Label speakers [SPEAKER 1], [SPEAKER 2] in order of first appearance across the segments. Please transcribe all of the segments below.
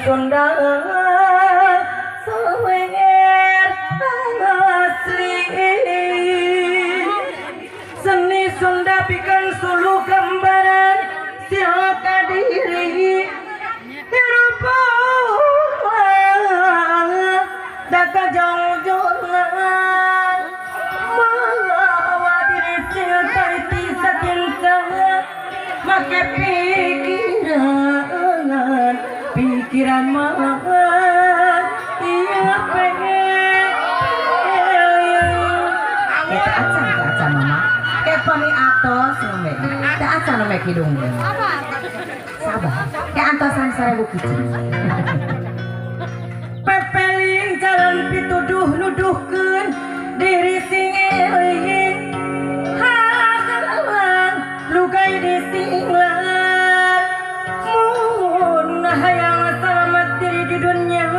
[SPEAKER 1] Sunda sawer asli seni Sunda bikin suluh gambaran siapa diri hirup daka jauh-jauhan mawa diri silta satinta make pikiran pikiran mah iya pengen
[SPEAKER 2] kita acan ke acan mama kayak pami atos nome kita acan nome kidung sabar kayak antosan 1000 kicing
[SPEAKER 1] pepeling jalan pituduh nuduhkeun diri sing eling halang lugai disinglar mun hayang salamet diri di dunya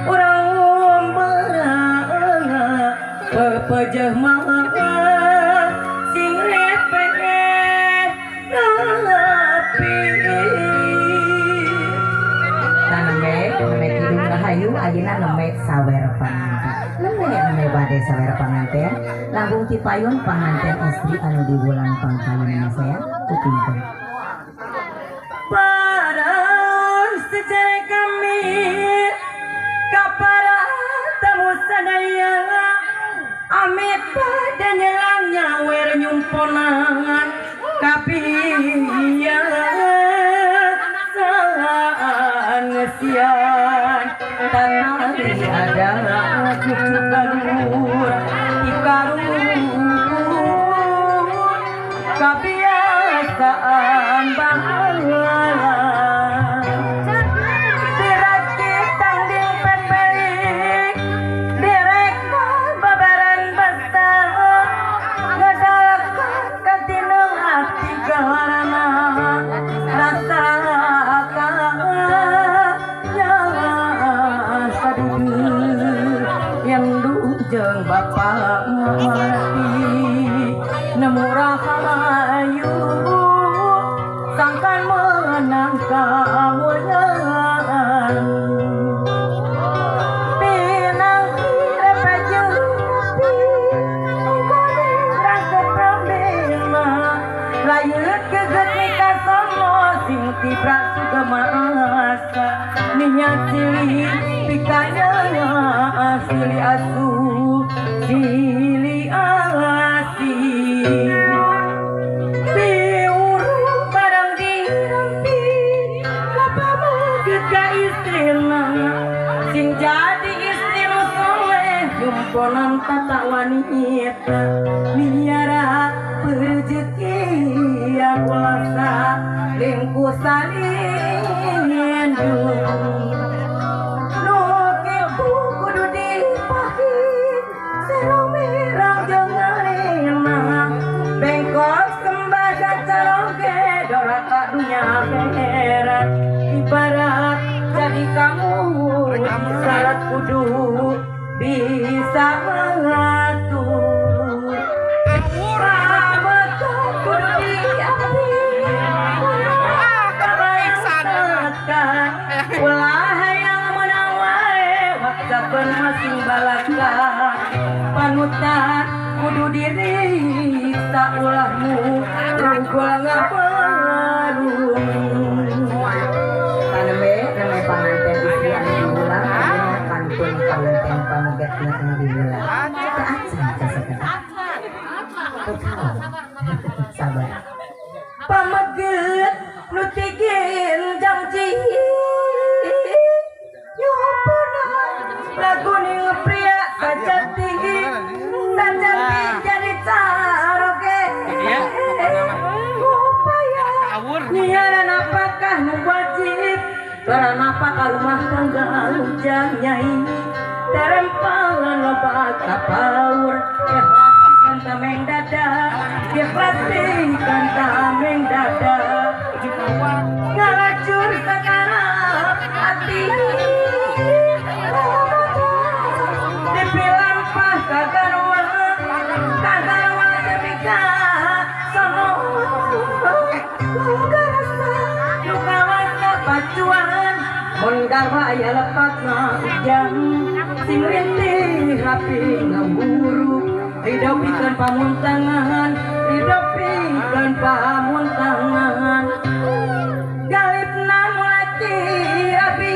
[SPEAKER 1] urang barang pepejeh mah sing repet rapi.
[SPEAKER 2] Nembe nembe kidung rahayu ayeuna nembe sawer panganten nembe nembe bade sawer panganten langkung tipayun panganten istri anu di bulan pangkayun saya kupingkeun
[SPEAKER 1] para sejarah kami ka para tamu sadaya amit pada nyelang nyawer nyumponan kapiya ngesian tanah ada cucu galur ikarun kebiasaan bahala dirakit tanding pepelik direkon babaran basah ngedalakan katineng hati galarana rasa jeung bapak ngerti nemu rahayu sangkan menang kamulyaan pinang repejeung api rangkep rambena layut geget mikasono sing tibrak sugema asa minyak silih pikanya silih asuh silih asih piuru barang dirampi kapamaget ka istrina sing jadi istri nu soleh jumponan tata wanita miara perejeki kuasa lingku salindung nu kitu kudu dipahit serong merang jeung ngarena bengkok sembah caroge doraka dunya akhirat ibarat jadi kamu syarat kudu bisa mengatur ulah hayang menang wae waksakeun masing balaka panutan kudu diriksa ulahmu rugul ngaparung
[SPEAKER 2] tanembe nembe panganten istri anu diulang ayeuna kantun panganten pamegetna anu diulang teu acan sasakedap sabar
[SPEAKER 1] pameget nu tigin jangji nyopona lagu ning pria sajati sajati jadi caroge upaya niaran apakah nu wajib barang apakah rumah tangga ujang nyai terempangan loba kapaur ikhlaskan tameng dada ikhlaskan tameng dada ngalacur sekarang hati dipilampah kagarwa kagarwa demi sono luka rasa luka wasa pacuan Mun garwa aya lepatna ujang sing rintih rapi ngaburu ridho pikeun pamuntangan ridho pikeun pamuntangan galipna mulaki rapi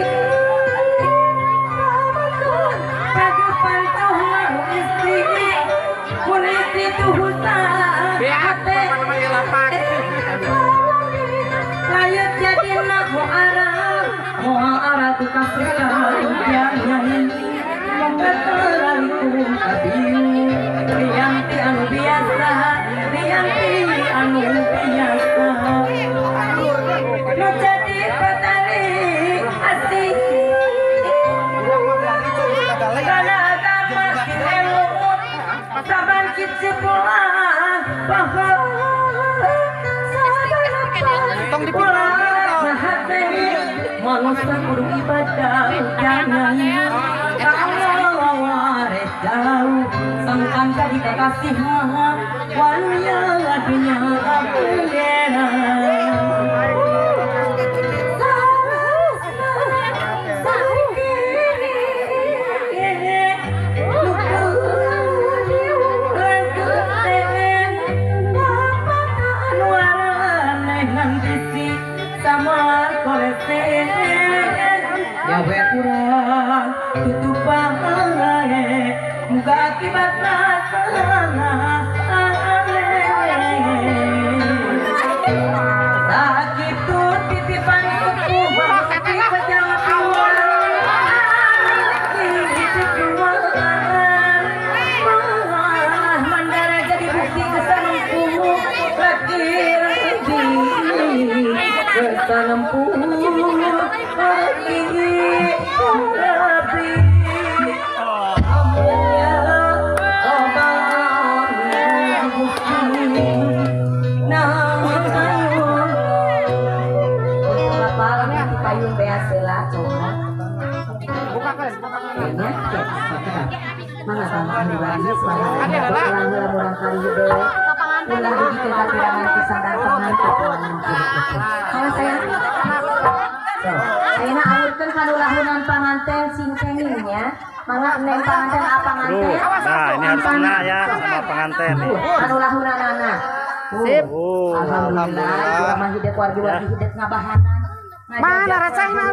[SPEAKER 1] pagupan tuh istri mun istri tuh hutang hate layut jadi nak moal arah tu kasih jangan monggo kabiu rianti anu biasa rianti anu biasa nu jadi petani asih kana agama emut saban kitu pulang bahwa manusia kudu ibadah jangan Allah jauh sangkan jadi kekasih maha walunya dunya akhirat gawe kurang tutupan muka akibat salah sakitu titipan sepuh pejabat tua mandara jadi bukti kesanempuh laki laki kesanempuh laki rapi mana tambahan diwaris ulang kali hidep ulah dugi kekirangan pisan panganten. Kalau saya ayeuna alurkeun kana ulahunan panganten sing kenging nya. Mangga neng panganten apa panganten?
[SPEAKER 3] Nah, ini harus kena ya sama penganten nih.
[SPEAKER 2] Anu lahunanana.
[SPEAKER 3] Sip.
[SPEAKER 2] Alhamdulillah, urang hidep wargi-wargi hidep ngabahanan.
[SPEAKER 4] Mana recehna?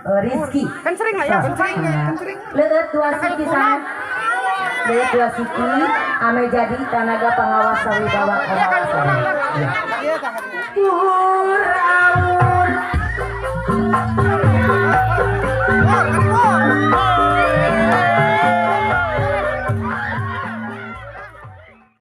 [SPEAKER 2] Rizki.
[SPEAKER 4] Kan sering lah ya, kan sering, kan sering.
[SPEAKER 2] Leueut dua siki sana. Leueut dua siki ame jadi tanaga pengawas wibawa pengawas.
[SPEAKER 1] Ur aur.